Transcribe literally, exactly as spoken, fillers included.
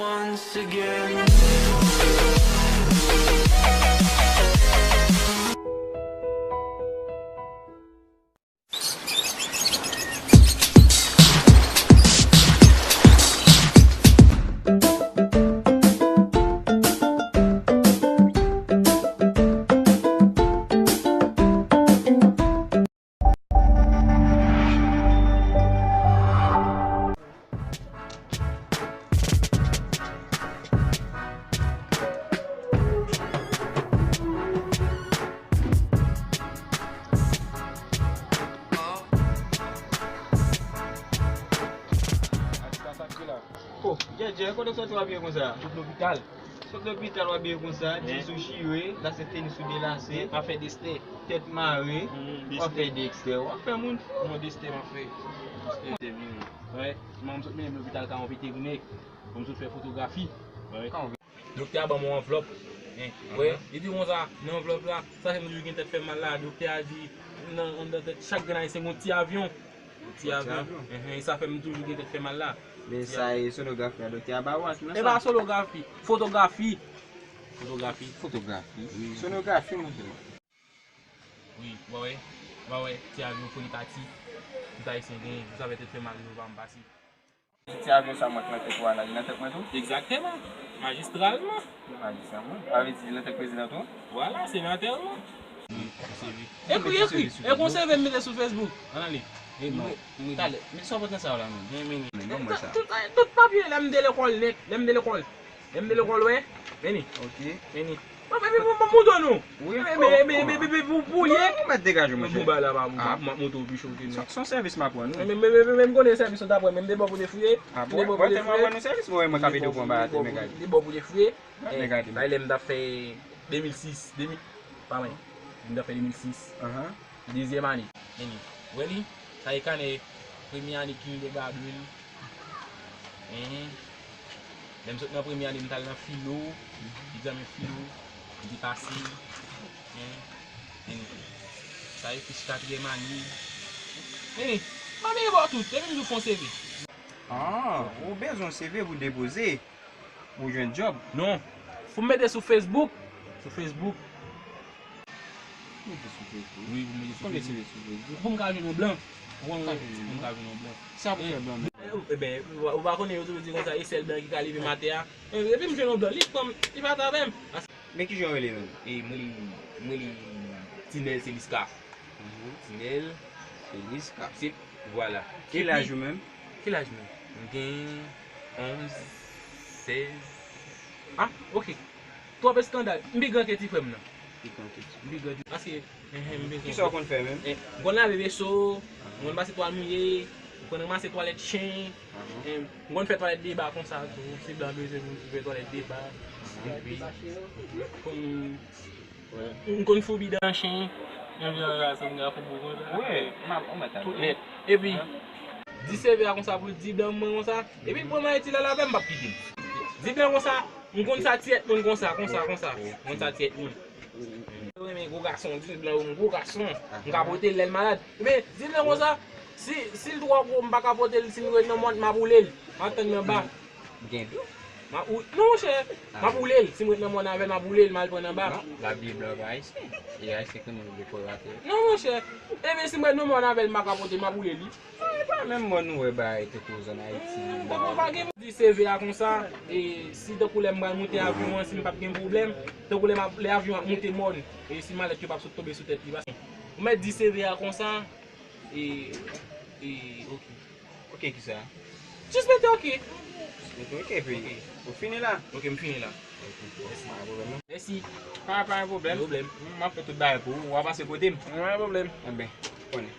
Once again. Oh, Djèdjè, kote w soti w abiye konsa? Tout lopital. Sot lopital w abiye konsa, djins ou chire, la se tenis ou delase. M ap fè destè. Tèt mare, w ap fè destè, w ap fè moun fou. Non, destè m ap fè. Destè vini. Wè, m sot mennen m lopital ka yon veterinè. Pou m sot fè fotografi. Wè. Doktè a ban m yon anvlòp. Wè, li di konsa, nan anvlòp la, sa fè m toujou gen tèt fè mal la. Doktè a di, nan anndan tèt chak grenn ayisyen gon ti avyon. Ti avyon. Enhen, e sa fè m toujou gen tèt fè mal la. Men sa e sonografi a doktè a ba ou a ki nan sa? E pa sonografi, fotografi. Fotografi. Fotografi. Wi. Sonografi, monchè. Wi, w a wè, w a wè, ti avyon fò li pati. Tout ayisyen gen, sa fè tèt fè mal, yo pa m pase. Ti avyon sa mwen k nan tèt ou a la, li nan tèt mwen tou? Egzakteman. Majistralman. Majistralman. Sa vle di li nan tèt prezidan tou? Vwala, senatèman. Wi, se vre. Ekri, ekri. E kon seve m mete sou Facebook. Ann ale. E non. Talè, men sa w pote nan sa yo la menm? Men, men, men, ban mwen sa. Tout, tout, tout papye lè m te lekòl nèt, lè m te lekòl. Lè m te lekòl, wè. Vini. Ok. Vini. Bon, epi pou m montre nou. Wi. Epi, epi, epi, epi pou, pou ye. Non, mèt degaje w, monchè. Bon, ba la, ba, m ap montre w pi cho ke nou. Se yon sèvis m ap rann ou. Men, men, men, men, men, m konnen sèvis ou t ap rann, men m te ba w pou te fouye. Ah bon? Bon, te fè mwen rann ou sèvis, mwen, mwen ka pede w pou anba atè, men gade. M te ba w pou te fouye. Mwen gade. Sa e lè m t ap fè de mil sis, de mil, pa mwen. M t ap fè de mil sis. Dezyèm ane. Meni. Wè li? Sa e kanè premye ane kindergarten. Enhen. Lè m sot nan premye ane, m t al nan filo. Egzamen filo. M te pase. Enhen. Meni. Sa e fich katriyèm ane. Meni. M ap mete ba w tout. Depi m di w fè yon seve. Ah, ou bezwen yon seve pou depoze. Ou jwenn djòb? Non. Pou m mete sou Facebook. Sou Facebook. Mete sou Facebook? Wi, pou m mete sou Facebook. Konbyen sou Facebook? Pou m ka jwenn yon blan. Pou m ka jwenn yon blan. Sa pou fè blan menm? Eben, ou pa konnen yo toujou di konsa, e sèl blan ki ka leve maten an. Epi m jwenn yon blan, li pran m, li pa t avè m. Men kijan w rele menm? E mwen li, mwen li Tinèl Seliska. Tinèl Seliska. Se, vwala. Ki laj ou menm? Ki laj mwen? M gen onz, sèz. Ah, ok. Twòp eskandal. M pi gran ke ti frè m nan. Pi gran ke ti. M pi gran ke ti. Paske, enhen, m pi gran. Kisa w konn fè menm? Eh, m konn lave veso, m konn pase twal mouye, m konn ranmase twalèt chen, eh, m konn fè twalèt deba konsa tou. Si blan bezwen moun ki fè twalèt deba. Epi, m konn M konn foubi dan chen. Menm jan gason m ka foubi konsa. Wi, m ap, m ap tande. Tout nèt. Epi, di seve a konsa pou l di dan mwen konsa. Epi l pran m Ayiti la, l avè m, m p ap kite l. Di dan konsa, m konn sa ti èt moun konsa, konsa, konsa. M konn sa ti èt moun. Yo renmen gwo gason, di blan yo m gwo gason. M ka pote l lè l malad. Epi, di dan konsa, si, si l twò gwo, m pa ka pote l, si m ret nan mòn, m ap woule l. M ap tann nan ba. Gen dlo. M ap ou-, non, monchè. M ap woule l. Si m ret nan mòn avè l, m ap woule l, m al pran anba. Non, l ap di blan pa ayisyen. E ayisyen ki moun dekoratè. Non, monchè. Ebyen, si m ret nan mòn avè l, m pa ka pote, m ap woule li. E pa menm mòn nou wè bagay te koze ann Ayiti. Bon, pa gen di seve a konsa, e si tankou lè m pral moute avyon an, si m p ap gen pwoblèm, tankou lè m ap, lè avyon ap moute mòn, e si malèt yo p ap sot tonbe sou tèt li, paske ou mèt di seve a konsa, e, e, ok. Ok, kisa? Jis mete ok. Jis mete ok, epi ou fini la? Ok, m fini la. Ok, mèsi. Pa gen pwoblèm, non? Mèsi. Pa, pa gen pwoblèm. Pa gen pwoblèm. M ap fè tout bagay pou ou. W a pase kote m. Pa gen pwoblèm. Enben, konnen.